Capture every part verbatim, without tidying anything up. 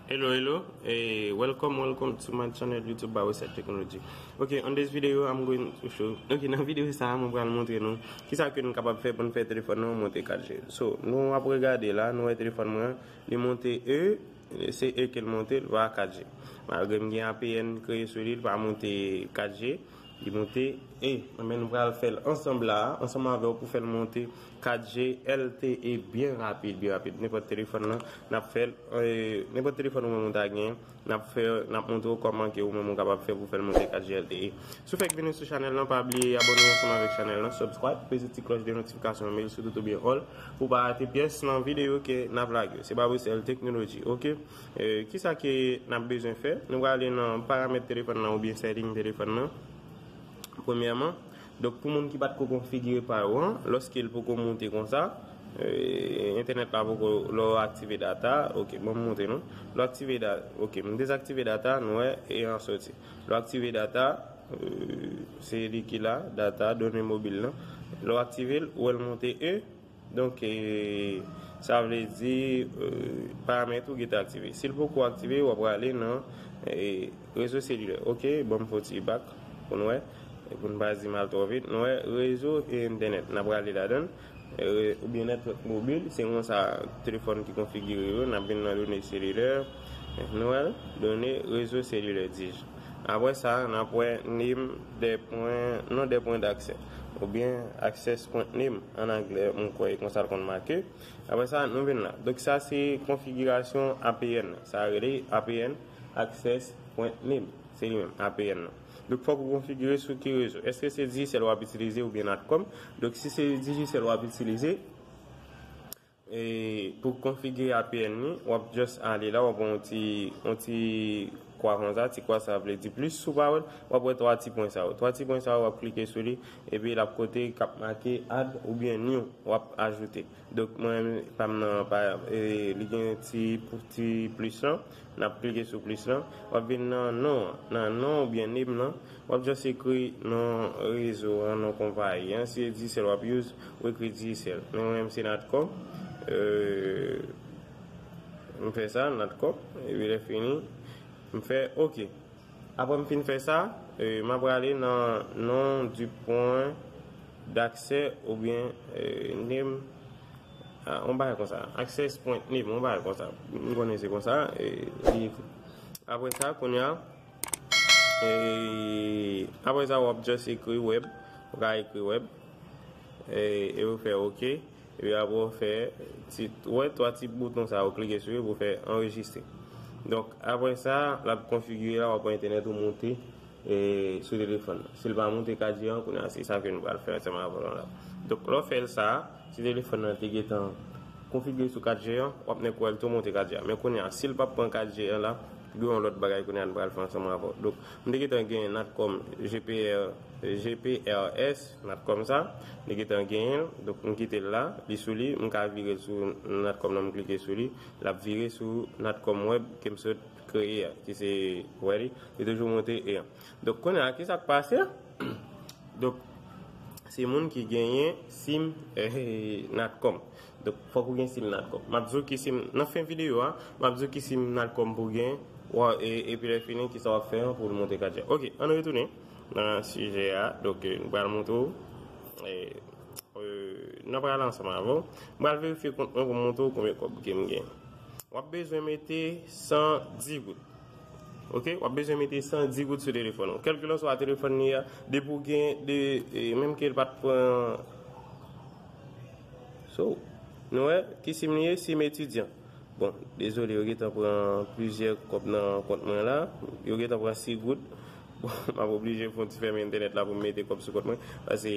Hello, hello, eh, welcome, welcome to my channel YouTube Barosel Technology. Ok, on this video, I'm going to show. Ok, nan videyo sa a, mwen pral montre nou kisa ke nou kapab fè pou nou fè telefòn nou monte kat G. So, nou ap regade la, nou wè telefòn mwen, li monte E, se E ke l monte, li pa kat G. Malgre m gen A P N kreye sou li, li pa monte kat G, li monte E. Men nou pral fè l ansanm la, ansanm avè w pou fè l monte kat G L T E byen rapid, byen rapid. Nenpòt telefòn nan, n ap fè l, eh, nenpòt telefòn ou menm ou ta gen, n ap fè, n ap montre w kòman ke ou menm ou kapab fè pou fè l monte kat G L T E. Si w fèk vini sou chanèl lan, pa bliye abòne ansanm avèk chanèl lan, subscribe, peze ti klòch de notifikasyon, men sitou tou byen all, pou w pa rate pyès nan videyo ke n ap lage. Se Barosel Technology, ok? Eh, kisa ke n ap bezwen fè? Nou prale nan paramèt telefòn nan oubyen setting telefòn nan. Premyèman, donk pou moun ki pa t ko konfigire pa yo an, lòske l poko monte konsa, eh, entènèt la poko, lè w aktive data, ok, ban m montre nou. Lè w aktive da-, ok, m dezaktive data, nou wè, E an soti. Lè w aktive data, eh, se li ki la, data, done mobil lan. Lè w aktive l, ou wè l monte E, Donk, eh, sa vle di, eh, paramèt ou gentan aktive. Si l poko aktive, w ap prale nan, eh, rezo selilè. Ok, ban m fè yon ti bak pou n wè, pou n pa di m al twò vit. Nou wè, rezo e entènèt. N ap prale ladan l. Eh, oubyen netwòk mobil, se konsa telefòn ki konfigire yo. N ap vin nan done selilè. Eh, nou wè l, done rezo selilè, dis. Apre sa, n ap wè name de pwen, non de pwen daksè, oubyen access point name an anglè, m kwè e konsa l konn make. Apre sa, nou vin la. Donk, sa se konfigirasyon A P N nan. Sa rele A P N access point name. Se li menm, A P N nan. Donk, fòk ou konfigire sou ki rezo. Èske se Digicel w ap itilize oubyen Natcom? Donk, si se Digicel w ap itilize, E pou konfigire A P N li, w ap just ale la, w ap wè yon ti, yon ti kwa konsa, ti kwa sa vle di plis sou pawòl, w ap wè twa ti pwen sa yo. Twa ti pwen sa yo, w ap klike sou li, epi l ap kote k ap make add oubyen new, w ap ajoute. Donk, mwen, pa m nan, pa, e, li gen ti, ti plis lan, n ap klike sou plis lan, w ap vin nan non an, nan non oubyen name lan, w ap just ekri non rezo an, non konpayi an. Si se Digicel w ap use, ou ekri Digicel. Men mwen menm se Natcom. Euh, m fè sa, Natcom. Epi lè fini, m fè ok. Apre m fin fè sa, euh, m ap prale nan nom du point d'accès oubyen, euh, name, ah, yon bagay konsa. Access point name, yon bagay konsa. M konnen se konsa, e, li ekri. Apre sa, kounye a, E, apre sa, w ap just ekri web. Ou ka ekri web. E, e ou fè ok. Epi apre, ou fè ti, ou wè twa ti bouton sa, ou klike sou yo pou fè anrejistre. Donk, apre sa, l ap konfigire la, w ap wè entènèt ou monte, e, sou telefòn nan. Si l pa monte kat G an, kounye a, se sa ke nou pral fè ansanm avè w la. Donk, lè w fè l sa, si telefòn nan te gentan konfigire sou kat G an, w ap nèk wè l tou monte kat G an. Men kounye a, si l p ap pran kat G an la, gen yon lòt bagay kounye a nou pral fè ansanm avè w. Donk, m te gentan gen Natcom G P R, G P R S, Natcom sa, m te gentan genyen l. Donk, m kite l la, li sou li, m ka vire l sou Natcom nan, m klike sou li, l ap vire sou Natcom Web ke m sot kreye a, ki se, wè li, li toujou monte E an. Donk, kounye a, ki sa k pase? Donk, se moun ki genyen sim, eh, Natcom. Donk, fòk ou gen sim Natcom. M ap di w ki sim, nan fen videyo a, m ap di w ki sim Natcom pou gen, wa, e, epi lè fini, ki sa w ap fè an pou l monte kat G. Ok, ann retounen nan sijè a. Donk, eh, nou pral montre w, eh, eh, n ap prale ansanm avè w. M pral verifye kont mwen pou m montre w konbyen kòb ke m gen. W ap bezwen mete san di goud. Ok, w ap bezwen mete san di goud sou telefòn ou. Kèlkelanswa telefòn li a, depi w gen de, e, menm ke l pa t pran. So, nou wè, ki sim li ye? Sim etidyan. Bon, dezole, yo gentan pran plizyè kòb nan kont mwen la. Yo gentan pran sis goud. Bon, m ap oblije fè yon ti fèmen entènèt la pou m mete kòb sou kont mwen. Paske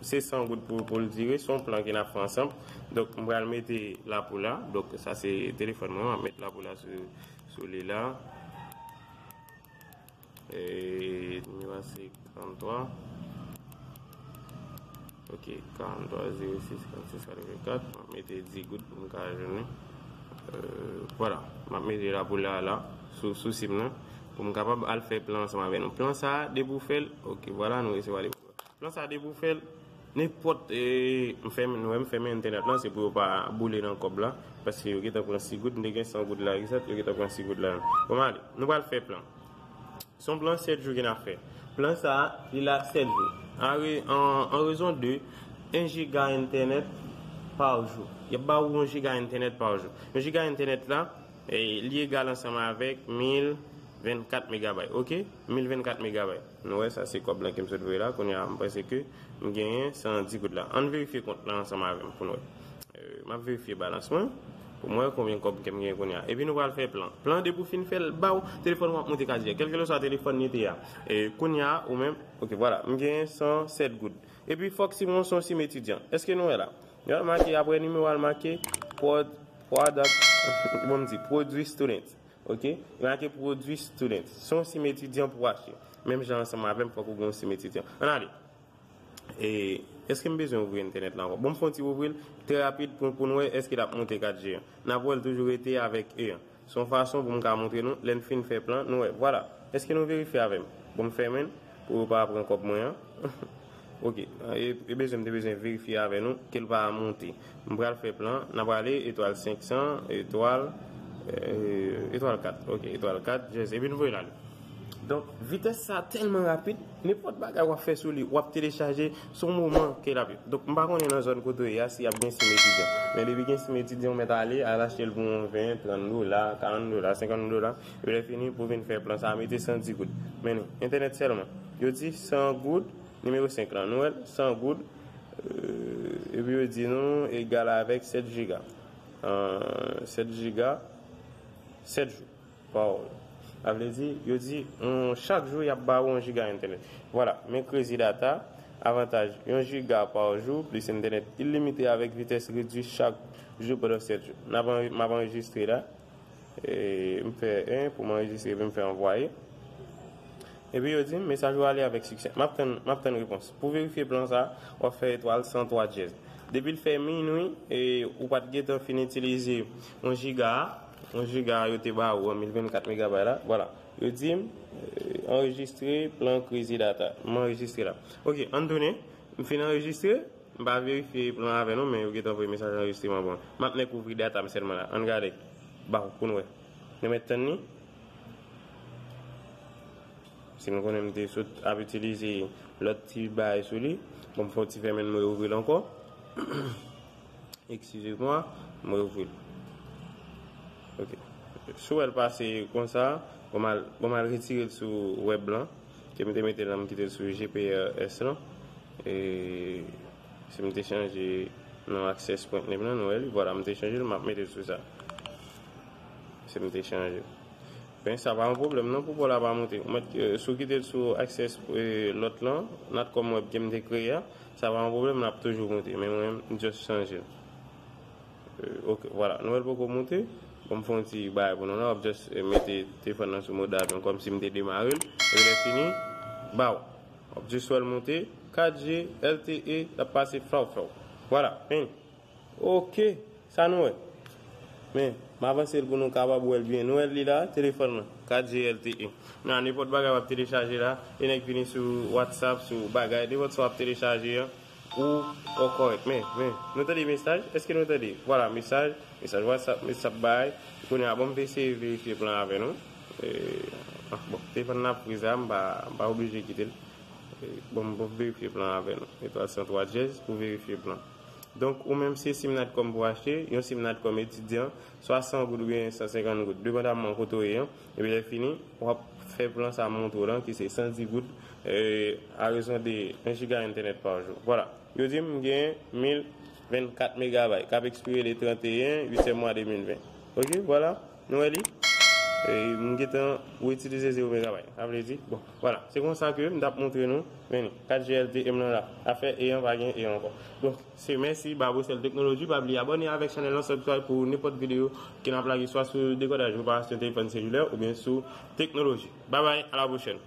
se san goud pou, pou l dire. Se yon plan ke n ap fè ansanm. Donk, m pral mete la pou la. Donk, sa se telefòn mwen. M ap met la pou la sou, sou li la. E, nimewo a se karant twa. Ok, karant twa zewo sis karant sis katrevenkat. M ap mete dis goud pou m ka jwenn li. Euh, vwala. M ap mete la pou la, la, sou, sou sim nan. Pou m kapab al fè plan ansanm avè nou. Plan sa a, depi w fè l, ok, vwala, nou resevwa li. Plan sa a, depi w fè l, Nenpòt, e, m fèmen, nou wè m fèmen entènèt lan, se pou yo pa boule nan kòb la, paske yo gentan pran sis goud, m te gen san goud la, egzat, yo gentan pran sis goud la. Bon, m ale, nou pral fè plan. Se yon plan sèt jou ki n ap fè. Plan sa a, li la sèt jou. An re-, an, an rezon de un giga entènèt pa jou. Y ap ba ou yon giga entènèt pa jou. Yon giga entènèt la, e, li egal ansanm avèk mil vennkat megabay, oke? Mil vennkat megabay. Nou wè, sa se kòb lan ke m sot voye la. Kounye a, m panse ke m genyen san dis goud la. Ann verifye kont lan ansanm avè m pou n wè. E, m ap verifye balans mwen pou m wè konbyen kòb ke m genyen kounye a. Epi nou pral fè plan. Plan, depi w fin fè l, baw, telefòn w ap monte kat G. Kèlkeswa telefòn li te a. E, kounye a, ou menm, oke, vwala, m genyen san sèt goud. Epi fòk si mwen se yon sim etidyan. Èske nou wè la? Nou wè l make, apre nimewo a, l make prod-, product, bon, m di, pwodui student. Oke? Li make pwodui student. Se yon sim etidyan pou w achte. Menm jan ansanm avè m, fòk ou gen yon sim etidyan. Ann ale. E, èske m bezwen ouvri entènèt la ankò? Bon, m fè yon ti ouvri l trè rapid pou, pou n wè èske l ap monte kat G an. N ap wè l toujou rete avèk E an. Se yon fason pou m ka montre nou, lè n fin fè plan, nou wè. Vwala. Èske nou verifye avè m? Bon, m fèmen l pou yo pa pran kòb mwen an. Oke. E, e bezwen, m te bezwen verifye avè nou ke l pa monte. M pral fè plan. N ap ale etwal senk san, etwal, e, etwal kat. Oke, etwal kat, jazz. Epi n voye l ale. Donk, vitès sa tèlman rapid, nenpòt bagay w ap fè sou li, w ap telechaje, se yon moman ke l ap ye. Donk, m pa konnen nan zòn kote w ye a si y ap gen sim etidyan. Men depi gen sim etidyan, ou mèt ale, al achte l pou yon ven, trant dola, karant dola, senkant dola. Epi lè fini, pou vin fè plan sa a, mete san dis goud. Men entènèt sèlman. Yo di san goud, nimewo senk lan. Nou wè l, san goud, e, epi yo di nou egal avèk sèt giga. E, sèt giga, sèt jou. Pawòl. Sa vle di, yo di, yon, chak jou, y ap ba ou yon giga entènèt. Vwala, men Crazy Data, avantaj, yon giga pa jou, plis entènèt ilimite avèk vitès redui chak jou pandan sèt jou. N ap anre-, m ap anrejistre la. E, m fè en pou m anrejistre, epi m fè anvwaye. Epi yo di m, mesaj ou ale avèk siksè. M ap tann, m ap tann repons. Pou verifye plan sa, w ap fè etwal san twa dyèz. Depi l fè minwi, e ou pa t gentan fin itilize yon giga a, yon giga a yo te ba ou an mil vennkat megabay la, vwala. Yo di m, e, anrejistre plan Crazy Data. M anrejistre la. Oke, ann tounen. M fin anrejistre. M pa verifye plan avè nou, men yo gentan voye mesaj anrejistreman ban mwen. M ap nèk ouvri data m sèlman la. Ann gade. Ba w pou n wè. Nou mèt tann li. Si nou konnen m te sot ap itilize lòt ti bagay sou li. Bon, m fè yon ti fèmen, m reouvri l ankò. Excusez-moi, m reouvri l. Ok. Si w wè l pase konsa, bon, m al, bon, m al retire l sou web lan. Ke m te mete l la, m kite l sou G P R S lan. E si m te chanje nan access point name lan, nou wè li, vwala, m te chanje l, m ap mete l sou sa. Si m te chanje l. Ben, sa pa yon pwoblèm non, pou pòl la pa monte. Ou mèt, e, si w kite l sou access, e, lòt lan, natcom web ke m te kreye a, sa pa yon pwoblèm, l ap toujou monte. Men mwen, m just chanje l. E, ok, vwala. Nou wè l poko monte. Bon, m fè yon ti bagay pou nou la. W ap just, e, mete telefòn nan sou mode avion kòmsi m te demare l. Epi lè fini, baw. W ap just wè l monte. Kat G, L T E, l ap pase flaw flaw. Vwala. Men. Ok. Sa nou wè. Men, m avanse l pou nou kapab wè l byen. Nou wè li la, telefòn nan. Kat G L T E. Nan nenpòt bagay w ap telechaje la, e nèg vini sou WhatsApp, sou bagay, nenpòt sa w ap telechaje an, ou, ou kòrèk. Men, men, nou tande mesaj? Èske nou tande? Vwala, mesaj, mesaj WhatsApp, mesaj bagay. Kounye a, bon, m te eseye verifye plan avè nou. E, ah, bon, telefòn nan ap frize a, m pa, m pa oblije kite l. E, bon, m bon verifye plan avè nou. Etwal san twa dyèz pou verifye plan. Donk, ou menm se sim natcom pou achte, yon sim natcom etidyan, swa san goud oubyen san senkant goud, depandamman kote w ye an. Epi lè fini, w ap fè plan sa montre w lan ki se san dis goud, e, a rezon de un giga entènèt pa jou. Vwala. Yo di m gen mil vennkat megabay k ap ekspire le trannteyen uityèm mwa de mil ven. Ok, vwala. Nou wè li? E, m gentan ou itilize zewo megabay. Sa vle di, bon, vwala. Se konsa ke m t ap montre nou. Men li, kat G L T M lan la. Afè E an pa gen E ankò. Donk, se mèsi, Babocel Technology. Pa bliye abòne avèk chanèl lan, subscribe pou nenpòt videyo ke n ap lage, swa sou dekòdaj reparasyon telefòn selilè oubyen sou teknoloji. Bye bye, à la prochaine.